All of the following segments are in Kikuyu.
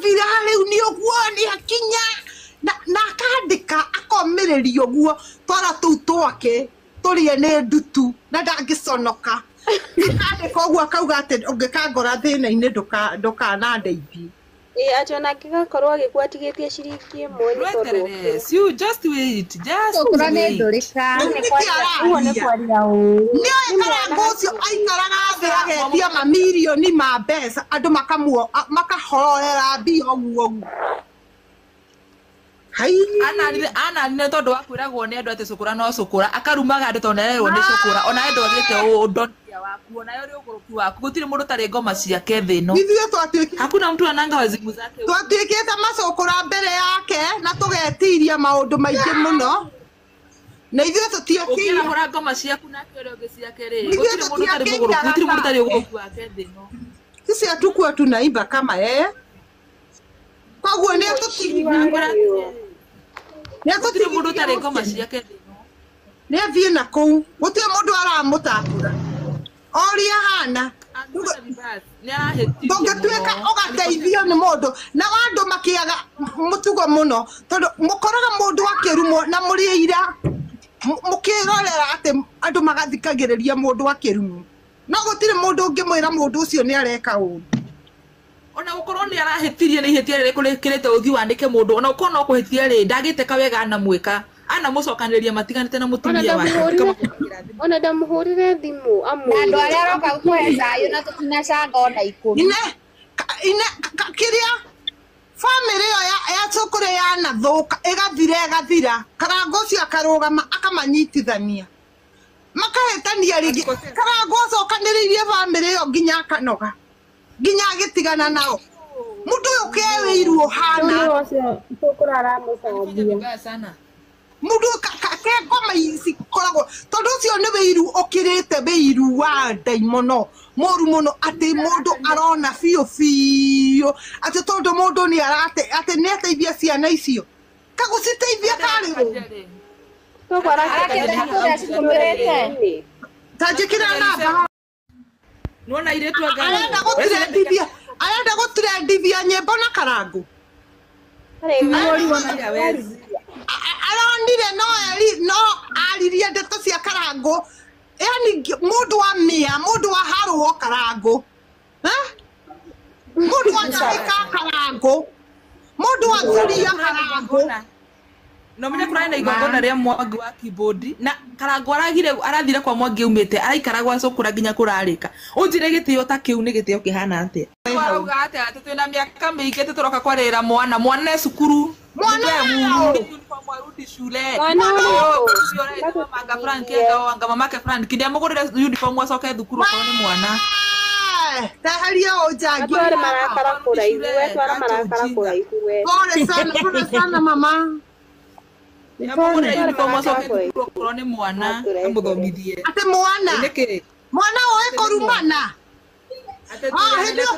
athira rĩu nĩ ũguo nĩ akinya na akandĩka akomĩrĩria ũguo twara tũu twake tũrĩe nĩ ndutu na ndangĩconoka akandĩka ũguo akauga atĩ ũngĩkangora thĩna-inĩ ndũkanandeithie. Ĩĩ atĩ ona angĩgakorwo agĩkua atigĩtie ciringi ĩmwe nĩ tondũ Siu, just wait, just Cũkũra nĩ wait. ndũrĩka. Ũguo nĩ kwaria ũru. Nĩoĩ Karangũ ũcio aikaraga thĩ agetia mamirioni ma mbeca andũ makahorera mbia ũguo ũguo. Hai. Anarire tondũ wa kwĩragwo nĩ andũ atĩ cũkũra no cũkũra akarumaga andũ tondũ nĩarerwo nĩ cũkũra ona we ndwagĩte ũndonia waku ona we ũrĩ ũgũrũki waku gũtirĩ mũndũ ũtarĩ ngoma ciake thĩ ĩno. Ithuĩ twatuĩkĩte Hakuna mtu ananga wazimu zake. Twatuĩkĩte macũkũra mbere yake na tũgetiria maũndũ maingĩ mũno. Na ithuĩ tũtiekĩire. Ũngĩarahũra ngoma ciaku nake ũrĩa ũngĩ ciake rĩ, Ithuĩ gũtirĩ mũndũ ũtarĩ mũgũrũki, gũtirĩ mũndũ ũtarĩ ũgũrũki wake thĩ ĩno. Sisi hatukuwa tunaimba kama yeye. Koguo nĩ Gũtirĩ mũndũ ũtarĩ ngoma ciake thĩ ĩno. Nĩ athiĩ na kũu gũtirĩ mũndũ aramũtambũra oria hana ndũngĩtuĩka ũgateithio nĩ mũndũ na andũ makĩaga mũtugo mũno tondũ mũkoraga mũndũ akĩrumwo na mũrĩ aira mũkĩrorera atĩ andũ magathikagĩrĩria mũndũ akĩrumwo no gũtirĩ mũndũ ũngĩmwĩra mũndũ ũcio nĩ areka ũru. Ona gukorwo ni arahĩtirie nĩ ihĩtia rĩrĩkũ rĩkĩrĩte ũthiĩ wandĩke mũndũ ona ũkorwo no kũhĩtia rĩ ndagĩte kawega anamwĩka anamũcokanĩrĩria matiganĩte na mũtumia wake. Ona ndamũhũrĩre thimũ amwĩre. Andũ arĩa aroka gũkũhe thayũ na tũtinacanga ona ikũmi. Ine kĩrĩa bamĩrĩ ĩyo ya cũkũrĩ yanathũka ĩgathira ĩgathira Karangũ ũcio akarũgama akamanyitithania makahĩtania rĩngĩ. Karangũ acokanĩrĩirie bamĩrĩ ĩyo nginya akanoga nginya agĩtigana nao. Mũndũ ũyũ kewĩirwo hana mũndũ ke ngoma cikoragwo tondũ ũcio nĩ wĩiru ũkĩrĩte wĩiru wa ndaimono mũru mũno atĩ mũndũ arona biũ biũ atĩ tondũ mũndũ nĩ arate atĩ nĩ ateithia ciana icio kagũciteithia karĩ ta njĩkĩra namba. Nona iretwa arenda gũtrendithia nyĩmbo na Karangũ. Aronire no aririe ndeto cia Karangũ yani mũndũ wa mĩa mũndũ wa harwo Karangũ mũndũ wa nyarĩka Karangũ mũndũ wa thuria Karangũ. No menya kũrarĩ na igongona rĩa Mwangi wa keyboard na Karangũ aragire arathire kwa Mwangi aumĩte araikara gwa cũkũra nginya kũrarĩka. Ũnjĩre gĩtĩo ta kĩu nĩ gĩtĩo kĩhana atĩa? Arauga atĩa atĩ twĩna mĩaka mĩingĩ tũroka kwarĩrĩra mwana mwana e cukuru mwana arudi shule manga Frank anga mamake Frank ndiamũgũrĩre uniform acoke thukuru okorwo nĩ mwana. Taharia ũnjangi. Twara marakara kũraihu we twara marakara kũraihu we. Pole sana pole sana mama. Nĩ mwana amũthomithie atĩ mwana mwana oĩ kũrumana hĩndĩ ĩyo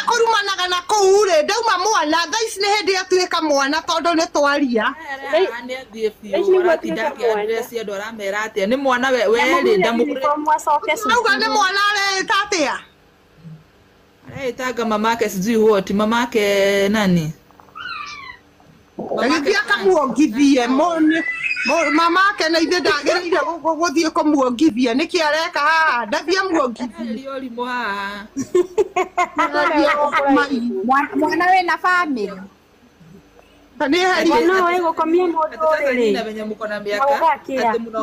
kũrumanaga na kũu rĩ ndauma mwana thaa ici nĩ hĩndĩ atuĩka mwana tondũ nĩ twaria nĩ athiĩ biũ aratinda akĩaddress andũ aramera atĩa nĩ mwana we rĩ ndamũgũrĩre auga nĩ mwana areĩta atĩa areĩtanga mamake sijui what mamake nani agĩthiĩ akamuongithie mamake na ithuĩ ndagĩrĩire gũthiĩ kũmuongithia nĩkĩ areka haha ndathiĩ amuongithie ũrimũ haha mwana wĩna bamĩrĩ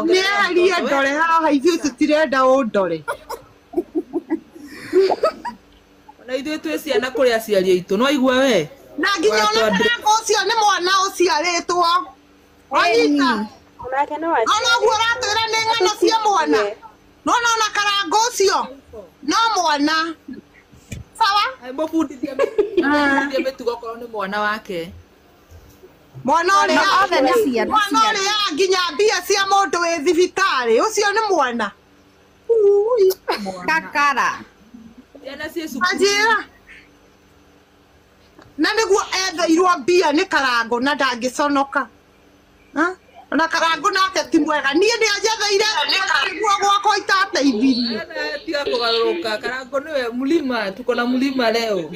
nĩeherie ndore haha ithuĩ tũtirenda ũndore ona ithuĩ twĩ ciana kũrĩ aciari aitũ no aigua we na nginya ona Karangũ ũcio nĩ mwana ũciarĩtwo wanyita ona ũguo ũratwĩra nĩ ng'ano cia mwana nona ona Karangũ ũcio no mwana sawa mũbundithie mĩtugo okorwo nĩ mwana wake mwana ũrĩa nginya mbia cia mũndũ wĩ thibitarĩ ũcio nĩ mwana kakara ciana ciĩ cukuru anjĩra na nĩguo etheirwo mbia nĩ Karangũ na ndangĩconoka ona Karangũ nake ti mwega niĩ nĩ anjetheire nĩguo gwakwa itateithirie tiga kũgarũrũka Karangũ nĩwe mlima tuko na mlima leo.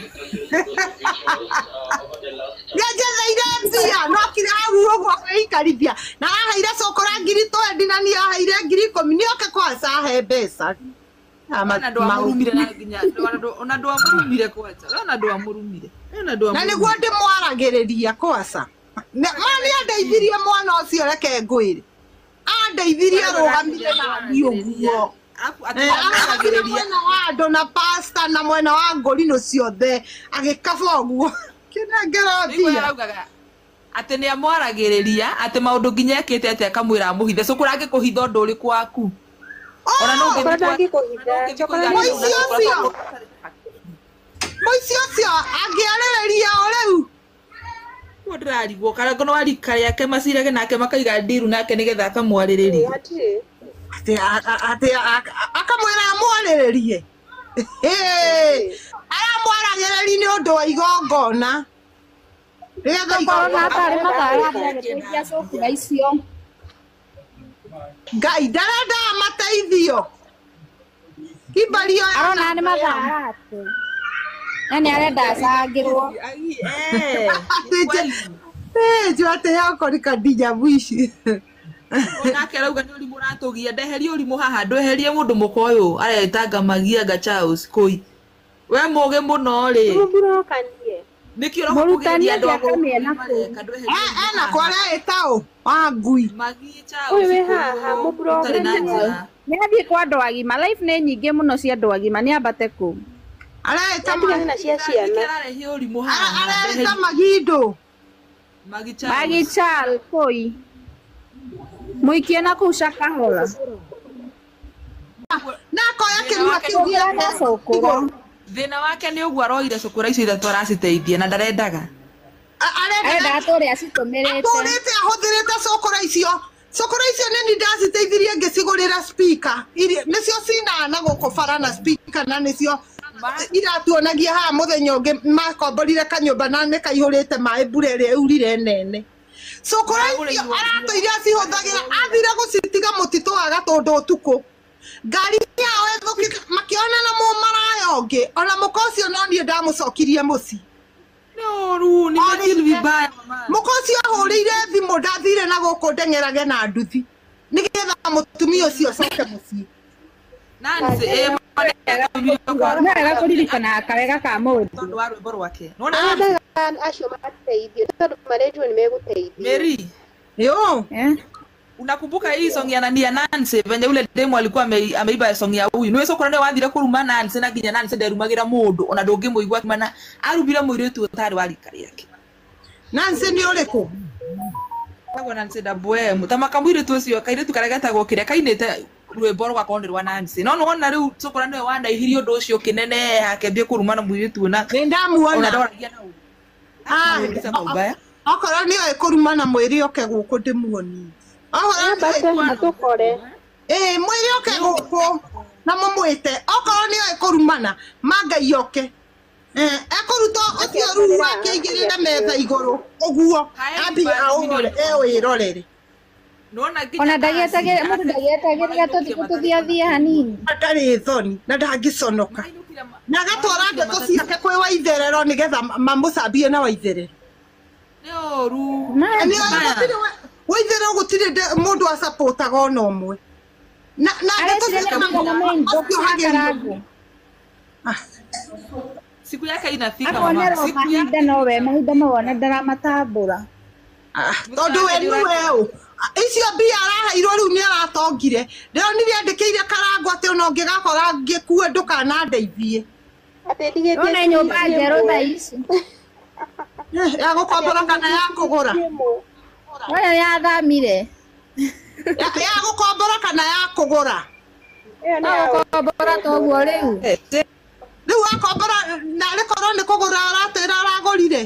aranjikarithia na aheire cukura ngiri 20 na niĩ aheire ngiri 10 nĩ oke kwaca ahe mbeca. Na ndwamũrumire na nginya ona ndwamũrumire kwaca ona ndwamũrumire na nĩguo ndĩmwaragĩrĩria kwaca ma nĩ andeithirie mwana ũcio reke ngwĩre andeithirie rũgamire na niĩ ũguo mwena wa andũ na pasta na mwena wa ngũrinũ ciothe agĩkaba ũguo kĩnengera mbia atĩ nĩ amwaragĩrĩria atĩ maũndũ nginya ekĩte atĩ akamwĩra amũhithe cũkũra angĩkũhitha ũndũ ũrĩkũ waku ona no ũngĩkũhitha mũici ũcio angĩarĩrĩria o rĩu guo ndĩrarigwo Karango no arika rĩake macirage nake makaiga ndiru nake nĩgetha akamwarĩrĩria atĩ akamwĩra amwarĩrĩrie aramwaragĩrĩria nĩ ũndũ wa igongona nĩgetha igongona atarĩ mathaa agĩteithia cũkũra icio Ngai ndarenda amateithio Kimberly arona nĩ mathaa arate na nĩ arenda acangĩrwo atĩ yakori kadija bwici nake arauga nĩ ũrimũ ũratũgia ndeherie ũrimũ haha ndweherie mũndũ mũka ũyũ aretanga magia nga Charles kũi we mũgĩ mũno rĩ nĩkĩo ũroka andũ a ena kwarĩa ĩtaũ wa ngui ũyũ wĩ haha mũburokanie nĩ athiĩ kwa andũ agima life nĩ nyingĩ mũno cia andũ agima nĩ ambate kũu areta na cia ciana areta magindo Magi Charles kũi mũikie na kũu Shakahola na akoya kĩrua kĩu gĩake thĩna wake nĩ ũguo aroire cũkũra icio ithatũ araciteithia na ndarendaga arenda atũre acitũmĩrĩte atũrĩte ahũthĩrĩte cũkũra icio nĩ ni ndaciteithirie ngĩcigũrĩra speaker nĩcio cinana gũkũ bara na speaker na nĩcio iratuonagia haha mũthenya ũngĩ makomborire kanyũmba na nĩ kaihũrĩte maĩ mbura ĩrĩa ĩurire nene cũkũra icio aratũire acihũthagĩra athire gũcitiga mũtitũ wa Gatũndũ ũtukũ ngari yao ĩthũkĩte makĩona na mũmaraya ũngĩ ona mũka ũcio no niĩ ndamũcokirie mũciĩ mũka ũcio ahũrĩire thimũ ndathire na gũkũ ndeng'erage na nduthi nĩgetha mũtumia ũcio acoke mũciĩ nĩwega kũririkana kawega ka mũndũ tondũ wa rwĩmbo rwake acio mateithio tondũ marenjwo nĩ megũteithio Mary yo unakumbuka hii song ya nani ya Nancy venye ule demo alikuwa ameiba song ya huyu niwe sokora ne wathire kuruma Nancy na nginya Nancy nderumagira mundu ona ndungimũigua mana arumire mũirĩtu ũtarĩ wa rika rĩake Nancy nĩ ũrĩkũ tagwo Nancy Dabwem ta makamũirĩtu ũcio kairĩtu karĩa getagwo kĩrĩa kainĩte rwĩmbo rwakwa nĩ rwa Nancy no nĩwona rĩu cũkũra nĩwe wanaihirie ũndũ ũcio kĩnene akĩambia kũruma na mũirĩtu na nĩ ndamuona ona ndoragia na ũru okorwo nĩ oĩ kũruma na mwĩrĩ oke gũkũ ndĩmuonie mwĩrĩ oke gũkũ na mũmwĩte okorwo nĩ oĩ kũrumana ma Ngai oke ekũruta ũcio ruru wake aigĩrĩre metha igũrũ ũguo ambie aũrore ewĩrorere ona ndagĩetagĩrĩra mũndũ ndagĩetagĩrĩra tũthiathie hanini atarĩ thoni na ndangĩconoka na agatwara ndeto ciake kwĩ Waitherero nĩgetha mamũcambie na Waitherero nĩ ũru Waitherero gũtirĩ mũndũ acapotaga ona ũmwe na ndeto ciake siku yake inafika mama siku yake nowe mahinda mawona ndaramatambũra tondũ we nĩwe ũ icio mbia araheirwo rĩu nĩ aratongire ndĩronire andĩkĩire Karango atĩ ona ũngĩgakora ngĩkue ndũkanandeithie one nyũmba njerũ thaa ici ya gũkombora kana ya kũgũra oyo yathamire ya gũkombora kana ya kũgũra gũkombora toguo rĩu rĩu akombora narĩ korwo nĩ kũgũra aratwĩra aragũrire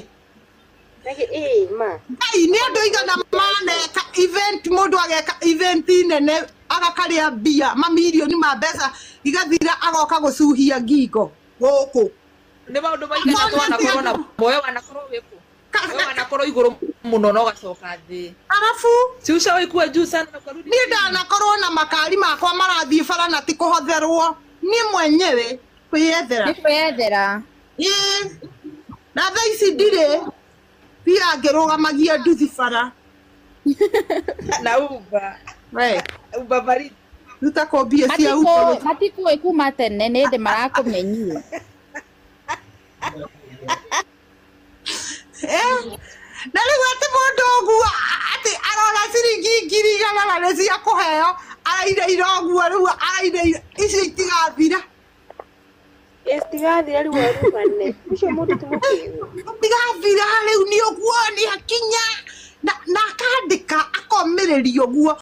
Ngai nĩ andũ aigana maneka event mũndũ ageka event nene agakarĩa mbia mamirioni ma mbeca igathira agoka gũcuhia ngingo gũkũ nĩ maũndũ maigana twanakorwo na moyo wanakorwo wĩkũ wanakorwo igũrũ mũno na ũgacoka thĩ arabu si ushawahi kuwa juu sana na ukarudi niĩ ndanakorwo na makari makwa marathiĩ bara na ti kũhotherwo niĩ mwenyewe kwĩyethera nĩ kwĩyethera na thaa ici ndirĩ mbia ngĩrũgamagia nduthi bara Na Uber. We. Uber baridi. Ruta ko mbia cia Uber. Matikũĩ kuma tene nĩ ndĩ marakũmenyire. Na rĩu atĩ mũndũ ũguo atĩ arona ciringi 100,000 na nĩ cia kũheo arairaira ũguo rĩu arairaira icio itigathira. Itigathira rĩu arugane. Ũcio mũndũ ti mũkĩgu. Itigathira rĩu nĩ ũguo nĩ akinya na akandĩka akomĩrĩria ũguo.